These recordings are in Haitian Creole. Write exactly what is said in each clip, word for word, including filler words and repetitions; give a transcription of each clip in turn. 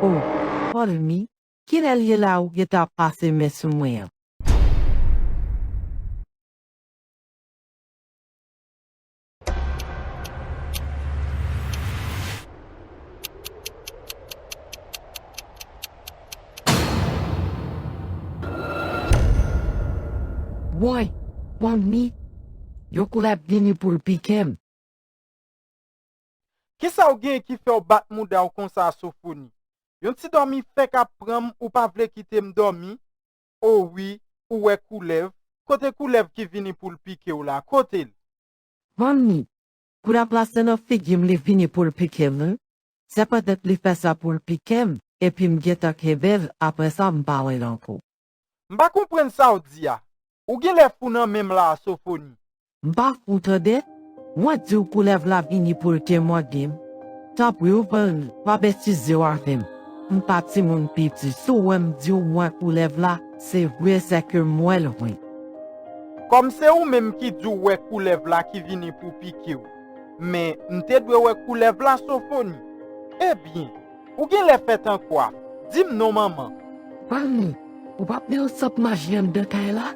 O, Fanmi, kilè l ye la ou gentan ap pase men sou mwen an? Woy, Fanmi, yon koulèv vini pou l pike m. Kisa w genyen ki fè w bat mouda w konsa, Sofoni? Yon ti dòmi fèk ap pran m, ou pa vle kite m dòmi? O wi, ou wè koulèv? Kote koulèv ki vini pou l pike w la? Kote l? Fanmi, koulèv la se nan figi m li vini pou l pike m wi. Se petèt li fè sa pou l pike m, epi m gentan kenbe l, apre sa m pa wè l ankò. M pa konprann sa w di a. Ou genlè fou nan menm la a, Sofoni. M pa fou tande. Mwen di w koulèv la vini pou l temwanye m. Tanpri w Fanmi, pa betize w avè m. M pa timoun piti. Si w wè m di w m wè koulèv la, se vre, sèke m wè l vre. Kòm se ou menm ki di w wè koulèv la ki vini pou pike w. Men, m te dwe wè koulèv la, Sofoni. Ebyen, ou genlè fè tankwa. Di m non, manman. Fanmi, ou p ap vin yon sant maji anndan kay la?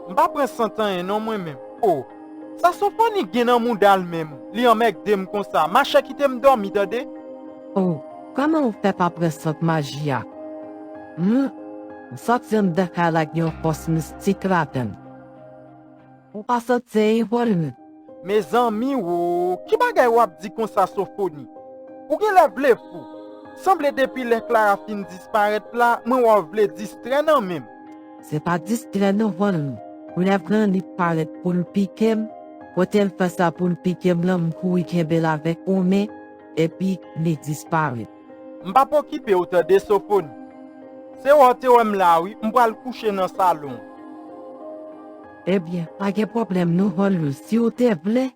M pa pran sant anyen non mwen menm. O, sa Sofoni gen nan mouda l menm? Li anmègde m konsa. Mache kite m dòmi, tande? O, kòman ou fè pa pran sant maji a? Hum, m santi anndan kay la gen yon fòs mistik ladan l. Ou pa santi anyen, Fanmi? Mezanmi wo, ki bagay w ap di konsa, Sofoni? Ou genlè vle fou. Sanble depi lè Clara fin disparèt la, mwen wè w vle distrè nan menm. Se pa distrè non, Fanmi. Koulèv lan li parèt pou l pike m. Kote l fè sa pou l pike m lan, m kouri kenbe l avèk yon men, epi li disparèt. M p ap okipe w tande, Sofoni. Se wè w te wè m la wi, m pral kouche nan salon. Ebyen, pa gen pwoblèm non, Fanmi, si w te vle.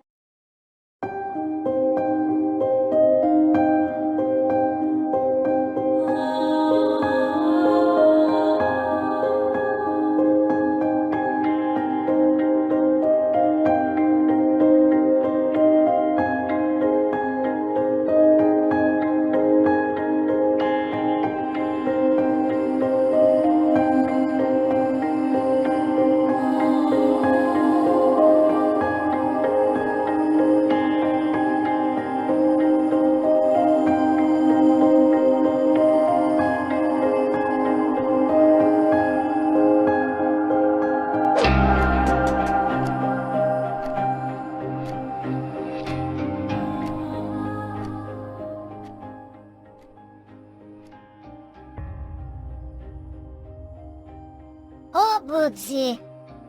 O Bondye,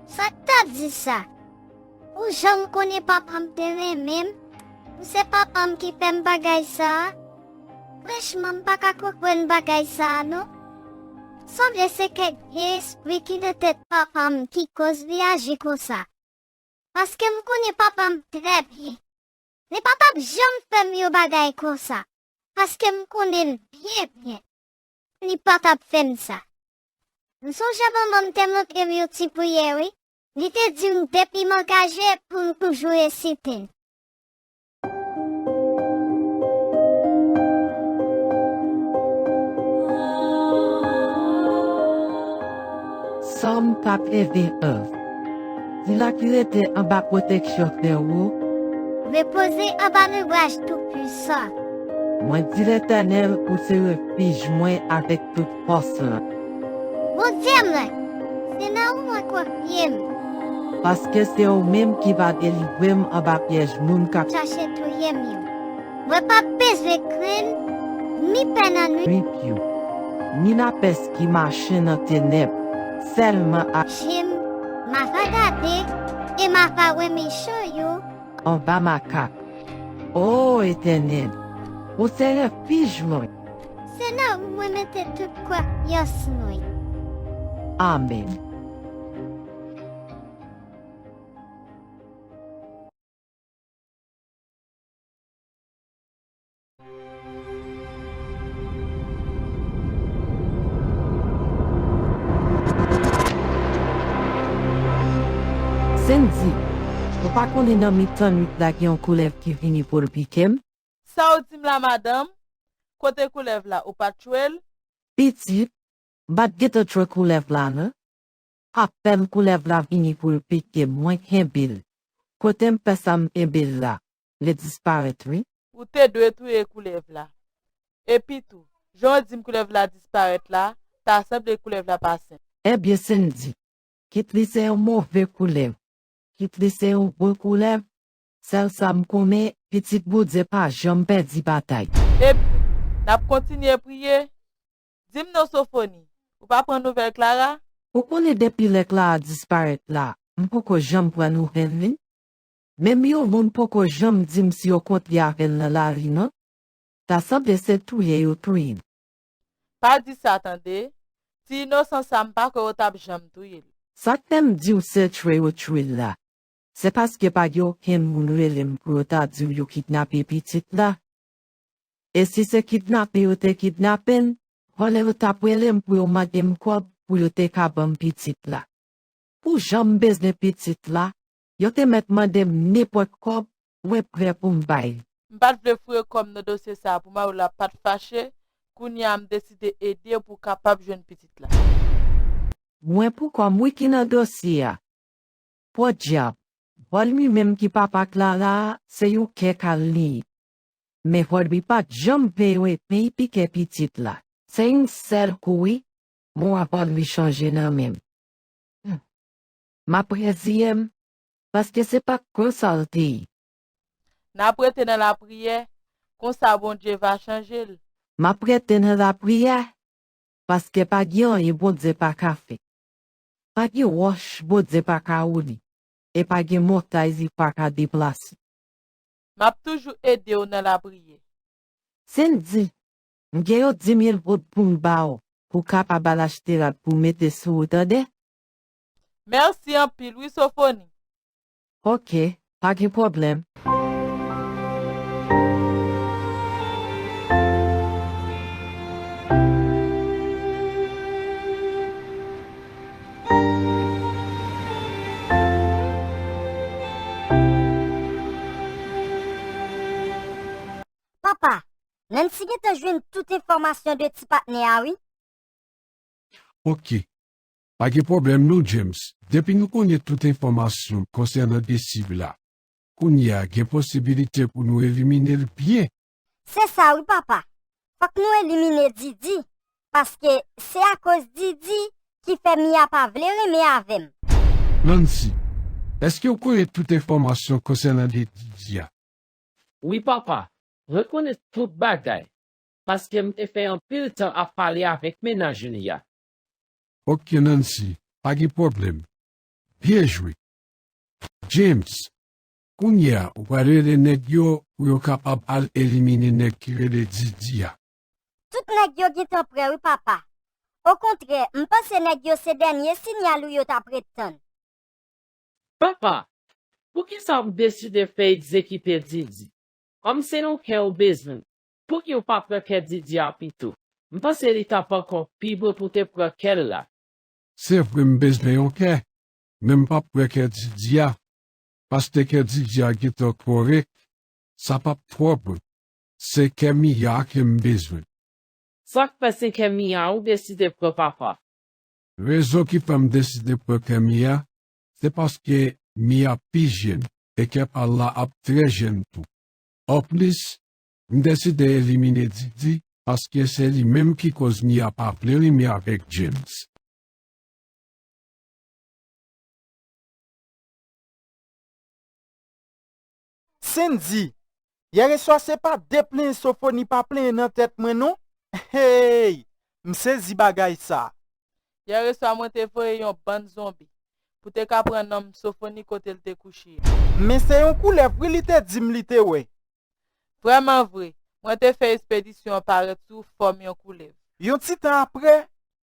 sa k ta di sa? Ou janm konnen papa m te renmen m? Ou se papa m ki fè m bagay sa a? Franchman, m pa ka konprann bagay sa a non. Sanble se kèk vye espri ki nan tèt papa m ki koz li aji konsa. Paske m konnen papa m trè byen. Li pa t ap janm fè m yon bagay konsa, paske m konnen l byen byen. Li pa t ap fè m sa. M sonje manman m te montre m yon ti priyè wi. Li te di m depi m angaje pou m toujou resite l. Sòm katreven. Di la ki rete anba pwoteksyon Fèwo. Repoze anba lonbraj Toupisan. Mwen di Letènèl, ou se refij mwen avèk tout fòs lan. Bondye mwen, se nan ou mwen konfye m. Paske se ou menm ki va delivre m anba pyèj moun k ap chache touye m yo. Mwen p ap bezwen krenn ni pè nan nwit yo, ni lapès ki mache nan tenèb, sèlman ak je m, m ava gade e m ava wè mechan yo anba makak. O Etènèl, ou se refij mwen. Se nan ou mwen mete tout konfyans mwen. Amèn. Sandy, ou pa konnen nan mitan nwit la gen yon koulèv ki vini pou l pike m? Sa w di m la, madanm? kote koulèv la, ou pa t tchwe l? Pitit, m pa t gentan tchwe koulèv la non. Apèn koulèv la vini pou l pike m, mwen kenbe l. Kote m fè sa m kenbe l la, li disparèt wi. Ou te dwe touye koulèv la. Epi tou, jan w di m koulèv la disparèt la, ta sanble koulèv la pa senp. Ebyen Sendy, kit li se yon move koulèv, kit li se yon bon koulèv, sèl sa m konnen, pitit Bondye pa janm pèdi batay. Epi, n ap kontinye priye? Di m non Sofoni, ou pa pran nouvèl Clara? Ou konnen depi lè Clara disparèt la, m poko janm pran nouvèl li. Menm yon moun poko janm di m si yo kontre avè l nan lari non. Ta sanble se touye yo touye l. Pa di sa tande. Ti inosan sa m pa kwè yo t ap janm touye l. Sa k fè m di w se tchwe yo tchwe l la, se paske pa gen okenn moun rele m pou yo ta di m yo kidnape pitit la. E si se kidnape yo te kidnape l, vòlè yo t ap rele m pou yo mande m kòb pou yo te ka ban m pitit la. Pou jan m bezwen pitit la, yo te mèt mande m nenpòt kòb, mwen prè pou m bay li. M pa t vle foure kò m nan dosye sa a pou mari w la pa t fache, kounye a m deside ede w pou w kapab jwenn pitit la. Mwen pou kò m wi ki nan dosye a. Pòdyab, Vòlmi menm ki papa Clara a, se yon kè kal li ye. Men Vòlmi pa t janm veye pike pitit la. Se yon sèl kou wi, m wè Vòlmi chanje nan men m. M ap reziye m, paske se pa t konsa l te ye. N ap rete nan lapriyè, konsa Bondye va chanje l. M ap rete nan lapriyè, paske pa gen anyen Bondye pa ka fè. Pa gen wòch Bondye pa ka woule, e pa gen montay li pa ka deplase. M ap toujou ede w nan lapriyè. Sendy, m gen yon dimil goud pou m ba w, pou w kapab al achte rad pou w mete sou ou tande. Mèsi anpil wi Sofoni. Ok, pa gen pwoblèm. Papa, Nancy gentan jwenn tout enfòmasyon de ti patnè a wi. Ok. Pa gen pwoblèm non James. Depi nou konnen tout enfòmasyon konsènan Desiv la, kounye a gen posibilite pou nou elimine l byen. Se sa wi papa. Fòk nou elimine Didi, paske se akoz Didi ki fè Mia pa vle renmen avè m. Nancy, èske w konnen tout enfòmasyon konsènan Didi a? Wi papa, mwen konnen tout bagay, paske m te fè anpil tan ap pale avèk mennaj li a. Ok Nancy, pa gen pwoblèm. Byen jwe. James, kounye a ou pral rele nèg yo pou yo kapab al elimine nèg ki rele Didi a. Tout nèg yo gentan prè wi papa. Okontrè, m panse nèg yo se dènye sinyal ou yo t ap ret tann. Papa, poukisa w deside fè egzekite Didi? Kòm se yon kè ou bezwen, pouki w pa pran kè Didi a pito? M panse li t ap ankò pi bon pou w te pran kè l la. Se vre m bezwen yon kè, men m p ap pran kè Didi a, paske kè Didi a gentan kòrèk, sa p ap twò bon. Se kè Mia a ke m bezwen. Sa k fè se kè Mia a ou deside pran papa? Rezon ki fè m deside pran kè Mia, se paske Mia pi jèn e kè pa l la ap trè jèn tou. Anplis, m deside elimine Didi paske se li menm ki koz Mia pa vle renmen avèk James. Sendy, yèreswa se pa de plenyen Sofoni pa plenyen nan tèt mwen non. Hey! M sezi bagay sa. Yèreswa mwen te voye yon bann zonbi pou te ka pran nanm Sofoni kote l te kouche a. Men se yon koulèv wi li te di m li te wè. Vrèman vre, mwen te fè espedisyon an parèt sou fòm yon koulèv. Yon ti tan apre,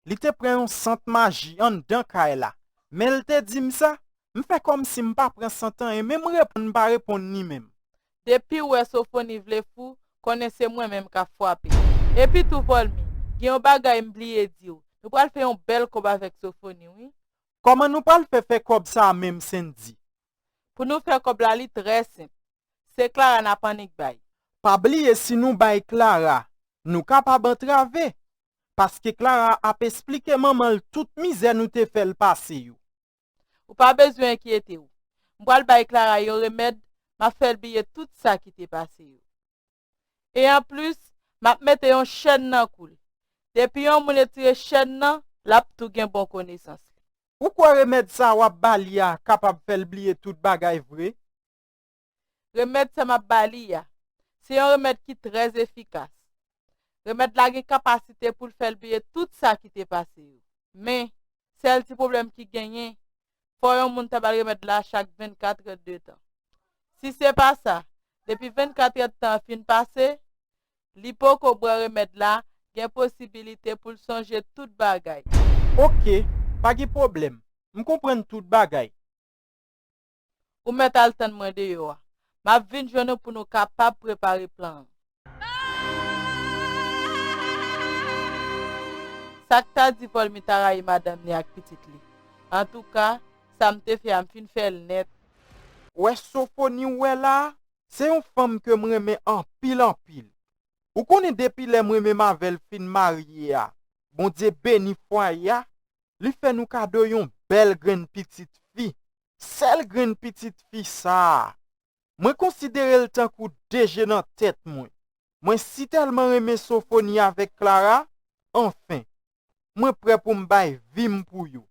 li te pran yon sant maji anndan kay la. Men l te di m sa, m fè kòmsi m pa pran sant anyen men m reponn m pa reponn li menm. Depi w wè Sofoni vle fou, konnen se mwen menm k ap frape. Epi tou Vòlmi, gen yon bagay m bliye di w, nou pral fè yon bèl kòb avèk Sofoni wi. Kòman nou pral fè fè kòb sa a menm Sendy? Pou nou fè kòb la li trè senp. Se Clara n ap annik bay. Pa bliye si nou bay Clara, nou kapab antrave, paske Clara ap esplike manman l tout mizè nou te fè l pase yo. Ou pa bezwen enkyete w. M pral bay Clara yon remèd, m ap fè l bliye tout sa ki te pase yo. E anplis, m ap mete yon chèn nan kou l. Depi yon moun retire chèn nan, l ap tou gen bon konesans li. Ou kwè remèd sa a w ap ba li a kapab fè l bliye tout bagay vre? Remèd sa m ap ba li a, se yon remèd ki trè efikas. Remèd la gen kapasite pou l fè l bliye tout sa ki te pase yo. Men, sèl ti pwoblèm ki genyen, fò yon moun ta ba l remèd la chak vennkat èdtan. Si se pa sa, depi vennkat èdtan an fin pase, li poko bwè remèd la, gen posibilite pou l sonje tout bagay. Oke, pa gen pwoblèm. M konprann tout bagay. Ou mèt al tann mwen deyò a. M ap vin jwenn ou pou nou kapab prepare plan an. Sa k ta di Volmy ta rayi madanm ni ak pitit li? Antouka, sa m te fè a, m fin fè l nèt. Ou wè Sofoni ou wè la a, se yon fanm ke m renmen anpil, anpil. Ou konnen depi lè mwen menm avè l fin marye a, Bondye beni fwaye a, li fè nou kado yon bèl grenn pitit fi. Sèl grenn pitit fi sa a, mwen konsidere l tankou de je nan tèt mwen. Mwen sitèlman renmen Sofoni avèk Clara, anfen, mwen prè pou m bay vi m pou yo.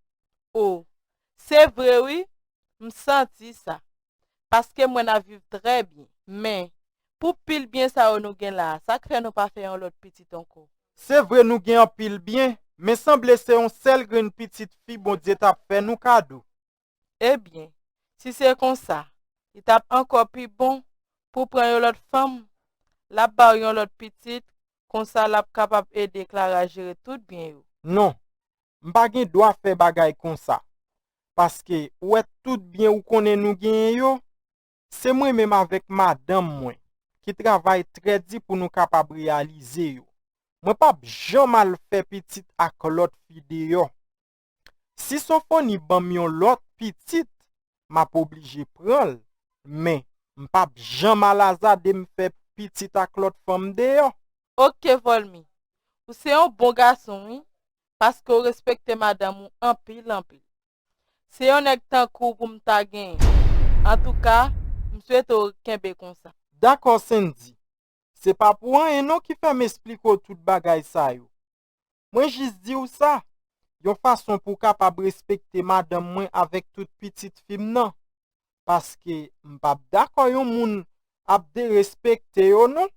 O, se vre wi, m santi sa. Paske mwen n ap viv trè byen. Men, pou pil byen sa yo nou gen la a, sa k fè nou pa fè yon lòt pitit ankò? Se vre nou gen anpil byen, men sanble se yon sèl grenn pitit fi Bondye t ap fè nou kado. Ebyen, si se konsa, li t ap ankò pi bon pou w pran yon lòt fanm, l ap ba w yon lòt pitit, konsa l ap kapab ede Clara jere tout byen yo. Non, m pa gen dwa fè bagay konsa, paske ou wè tout byen ou konnen nou genyen yo, se mwen menm avèk madanm mwen ki travay trè di pou nou kapab reyalize yo. Mwen p ap janm al fè pitit ak lòt fi deyò. Si Sofoni ban m yon lòt pitit, m ap oblije pran l, men m p ap janm al azade m fè pitit ak lòt fanm deyò. Oke, Volmy, ou se yon bon gason, wi, paske w respekte madanm ou anpil, anpil. Se yon nèg tankou w pou m ta genyen. Antouka, m swete w kenbe konsa. Dakò, Sendy. Se pa pou anyen non ki fè m esplike w tout bagay sa yo. Mwen jis di w sa, yon fason pou w kapab respekte madanm mwen avèk tout pitit fi m nan. Paske m p ap dakò yon moun ap derespekte yo non.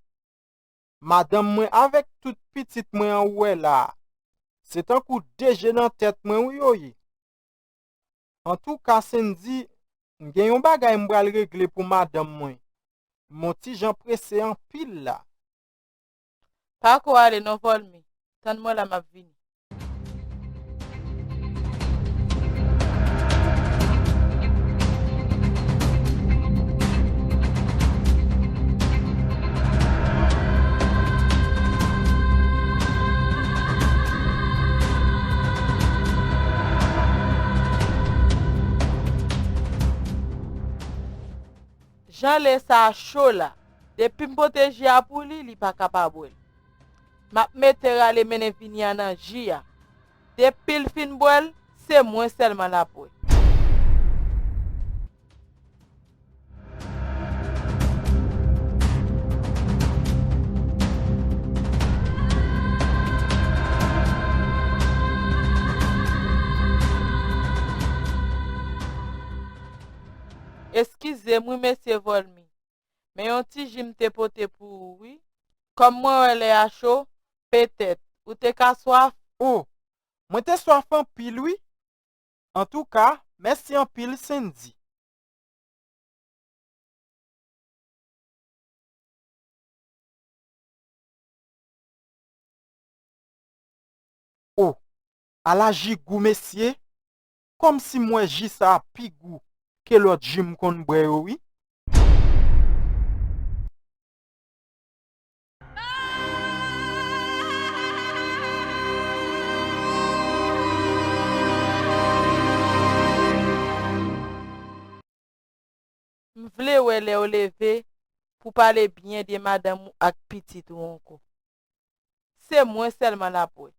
Madanm mwen avèk tout pitit mwen an ou wè la a, se tankou de je nan tèt mwen wi yo ye. Antouka, Sendy, m gen yon bagay m pral regle pou madanm mwen. M on ti jan prese anpil la. Pa ko ale non, Volmy. Tann mwen la, m ap vini. Jan lè sa a cho la, depi m pote ji a pou li, li pa ka pa bwè l. M ap mete rale mennen vini a nan ji a. Depi l fin bwè l, se mwen sèlman l ap bwè. Eskize m wi, mesye Volmy. Men yon ti ji m te pote pou ou wi. Kòm mwen wè lè a cho, petèt, ou te ka swaf. O, mwen te swaf anpil wi. Antouka, mèsi anpil, Sendy. O, ala ji gou, mesye! Kòmsi m wè ji sa a pi gou ke lòt ji m konn bwè yo, wi. M vle wè lè w leve pou pale byen de madanm ou ak pitit ou ankò. se mwen sèlman l ap wè.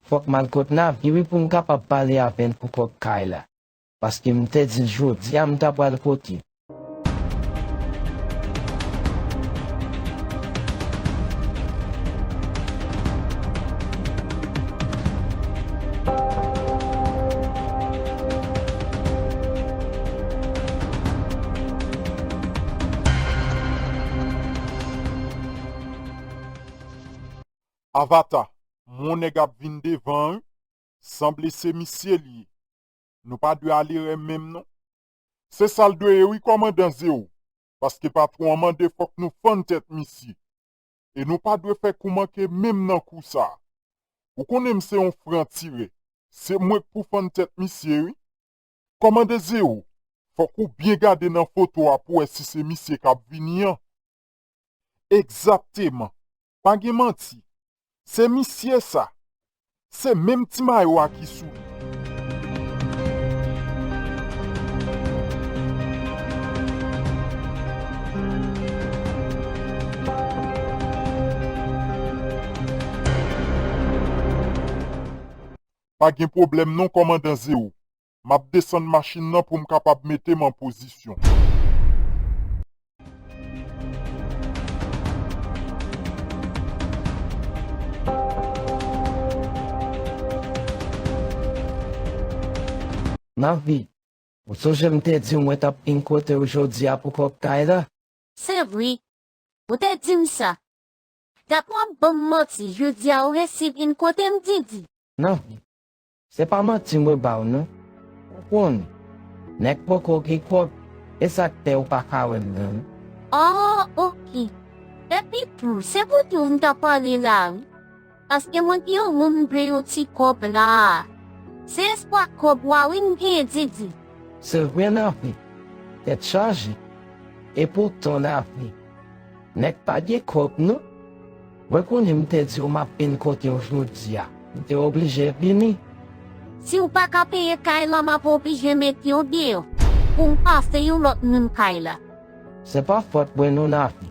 Fòk m al kot Navi wi pou m kapab pale avè l pou kòb kay la. Paske m te di l jodi a m ta pral kote l. Avata, mon nèg ap vin devan an wi. Sanble se misye li ye. Nou pa dwe ale rè menm non. Se sa l dwe ye wi kòmandan Zewo. Paske patwon an mande fòk nou fann tèt misye. E nou pa dwe fè kou manke menm nan kou sa a. Ou konnen m se yon fran tirè. Se mwen k pou fann tèt misye wi. Kòmandan Zewo, fòk ou byen gade nan foto a pou wè si se misye k ap vini an. Egzakteman. Pa gen manti. Se misye sa. Se menm ti mayo a ki sou li. Pa gen pwoblèm non, kòmandan Zewo. M ap desann machin nan pou m kapab mete m an pozisyon. Navi, ou sonje m te di w mwen t ap vin kote w jodi a pou kòb kay la? Se vre. Ou te di m sa. Dat w ap ban m manti, jodi a ou resi vin kote m, Didi. Navi, se pa manti mwen ba w non. Ou konnen, nèg poko gen kòb, e sa k fè ou pa ka wè m nan. Oh, oke. Epi tou, se pou tou m ta pale la wi. Paske mwen gen yon moun m dwe yon ti kòb la. Se espwa kòb wa wi m genyen, Didi. Se vre Navi, tèt chaje. Epoutan Navi, nèg pa gen kòb non. Mwen konnen m te di w m ap vin kote w jodi a. M te oblije vini. Si w pa ka peye kay la, m ap oblije mete w deyò pou m pa fè yon lòt moun kay la. Se pa fòt mwen non Navi.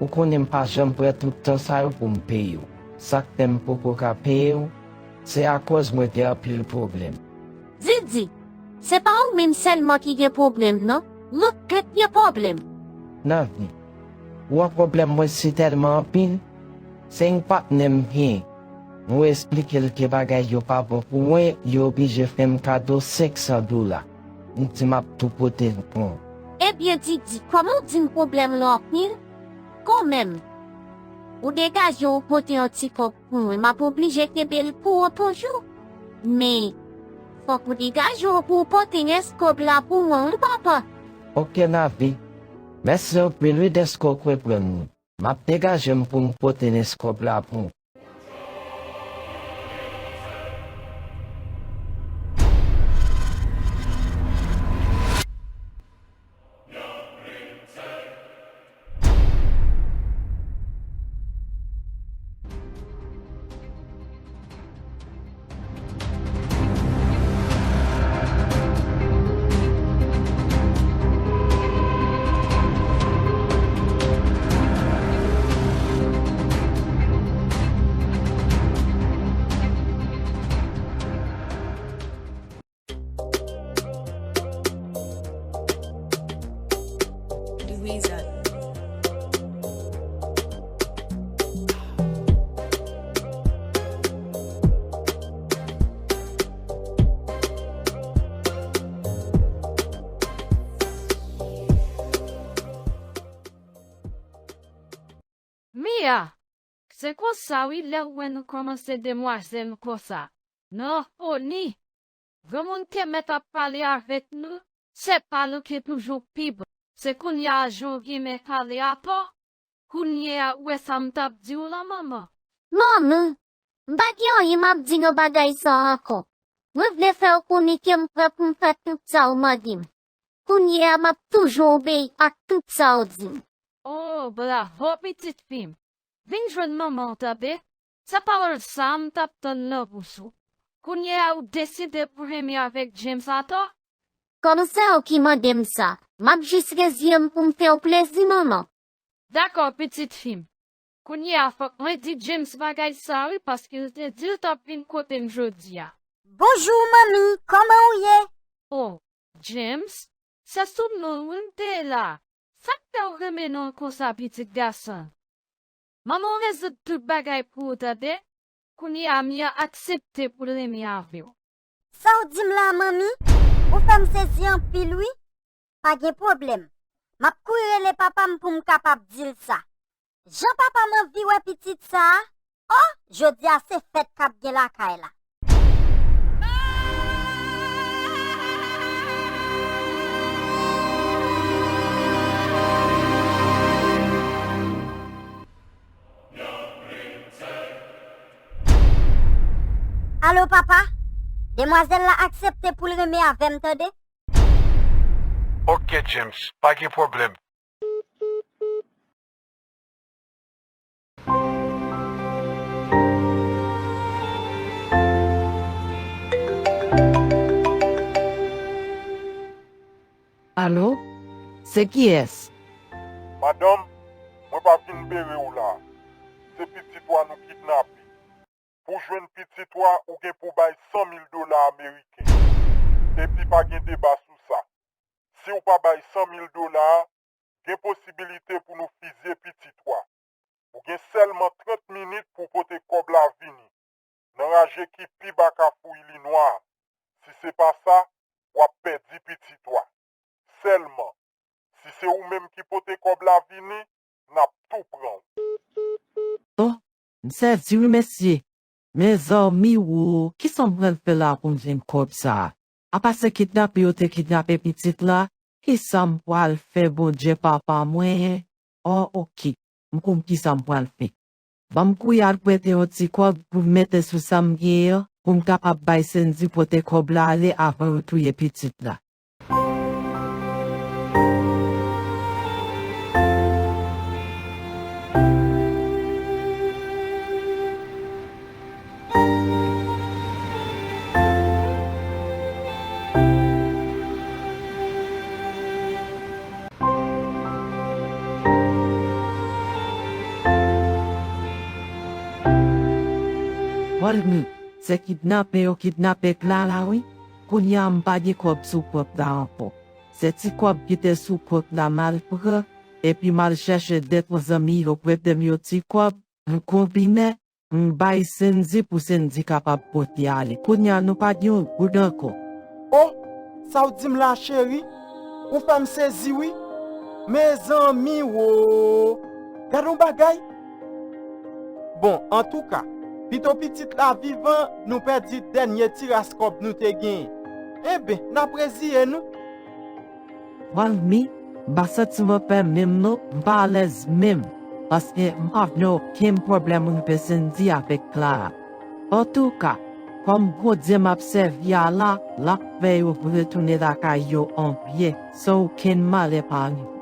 Ou konnen m pa janm pran tout tan sa yo pou m peye w. Sa k fè m poko ka peye w, se akòz mwen gen anpil pwoblèm. Didi, se pa ou menm sèlman ki gen pwoblèm non. Nou tout gen pwoblèm. Navi, ou wè pwoblèm mwen si tèlman anpil? Se yon patnè m gen. Mwen esplike l ke bagay yo pa bon pou mwen, li oblije fè m kado senk san dola. M di m ap tou pote l pou ou. Ebyen Didi, kòman w di m pwoblèm lan anpil? Kanmenm, ou degaje w pote yon ti kòb pou mwen, m ap oblije kenbe l pou ou toujou. Men, fòk ou degaje w pou w pote rès kòb la pou mwen wi papa. Oke Navi, mèsi anpil wi dèske w konprann mwen. M ap degaje m pou m pote rès kòb la pou ou. Mia, se konsa wi lè w wè nou kòmanse demwazèl konsa. Nan foli. Granmoun te mèt ap pale avèk nou, se pa nou ki toujou pi bon. Se kounye a jan w gen men pale atò, kounye a ou wè sa m t ap di w lan manman. Manman, m pa gen anyen m ap di nan bagay sa ankò. Mwen vle fè w konnen ke m prè pou m fè tout sa w mande m. Kounye a, m ap toujou obeyi ak tout sa w di m. Oh, bravo, pitit fi m! Vin jwenn manman w, tande! Se pawòl sa a m t ap tann nan bouch ou. Kounye a, ou deside pou renmen avèk James atò? Kòm se ou ki mande m sa, m ap jis reziye m pou m fè w plezi, manman. Dakò, pitit fi m. Kounye a, fòk mwen di James bagay sa a, wi, paske l te di l t ap vin kote m jodi a. Bonjou, manmi, kòman w ye? Oh, James, se sou non w m te la. Sa k fè w renmen non konsa, pitit gason? Manman w rezoud tout bagay pou ou, tande? Kounye a, Mia aksepte pou l renmen avè w. Sa w di m la, manmi? Ou fè m sezi anpil, wi. Pa gen pwoblèm. M ap kouri rele papa m pou m kapab di l sa. Jan papa m anvi wè pitit sa a! Oh, jodi a se fèt k ap gen lakay la. Alo, papa? Demwazèl la aksepte pou l renmen avè m, tande? Ok, James, pa gen pwoblèm. Alo? Se kiyès? Madanm, mwen pa vin bere w la. Se pitit ou a nou kidnape. Pou jwenn pitit ou a, ou gen pou bay san mil dola ameriken. Epi pa gen deba sou sa. Si w pa bay san mil dola a, gen posibilite pou nou fizye pitit ou a. Ou gen sèlman trant minit pou w pote kòb la vini, nan raje ki pi ba Kafou Ilinwa a. Si se pa sa, w ap pèdi pitit ou a. Sèlman, si se ou menm ki pote kòb la vini, n ap tou pran w. Oh, m sezi wi, mesye. Mezanmi wo, kisa m pral fè la pou m jwenn kòb sa a? Apa se kidnape yo te kidnape pitit la, kisa m pral fè, Bondye papa mwen? Oh, ok, m konn kisa m pral fè. Ban m kouri al prete yon ti kòb pou m mete sou sa m genyen an, pou m kapab bay Sendy pote kòb la ale avan yo touye pitit la. Rodney, se kidnape yo kidnape Clara wi. Kounye a m pa gen kòb sou kont la ankò. Se ti kòb ki te sou kont la m al pran, epi m al chèche de twa zanmi yo prete m yon ti kòb, m konbine, m bay Sendy pou Sendy kapab pote ale. Kounye a nou pa gen yon goud ankò. Oh, sa w di m la, cheri? Ou fè m sezi wi. Mezanmi wo! Gad yon bagay! Bon, antouka, pito pitit la vivan, nou pèdi dènye ti ras kòb nou te genyen. Enben, n ap reziye nou. Rodney, m pa santi mwen byen menm non, m pa alèz menm, paske m pa vle okenn pwoblèm rive Sendy avèk Clara. Antouka, kòm Bondye m ap sèvi a la, l ap fè yo retounen lakay yo an byen, san okenn malè pa rive.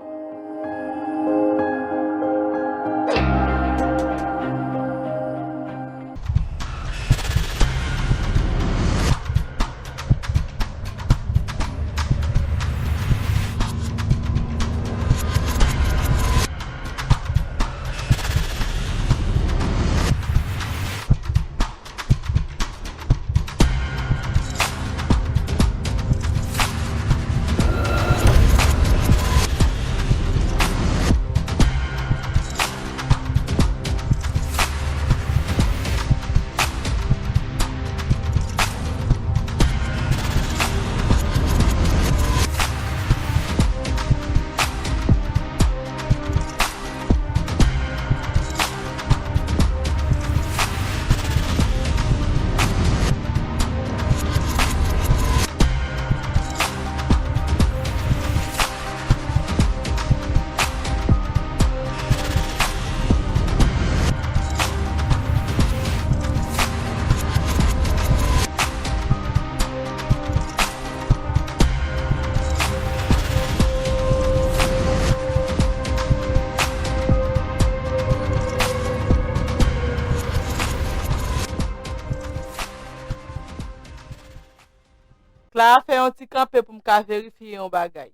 Sa a fè yon ti kanpe pou m ka verifye yon bagay.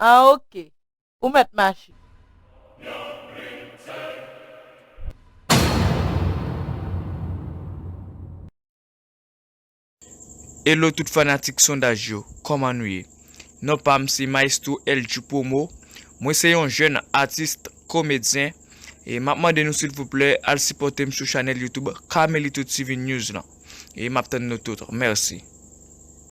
Ah, ok. Ou mèt mache. Hello tout fanatik sondaj yo, kòman nou ye? Non pa m se Maestro L G Promo. Mwen se yon jèn atis, komedyen, e m ap mande nou silvouplè al sipòte m sou chanèl YouTube Carmelito T V News lan. E m ap tann nou tout. Mèsi.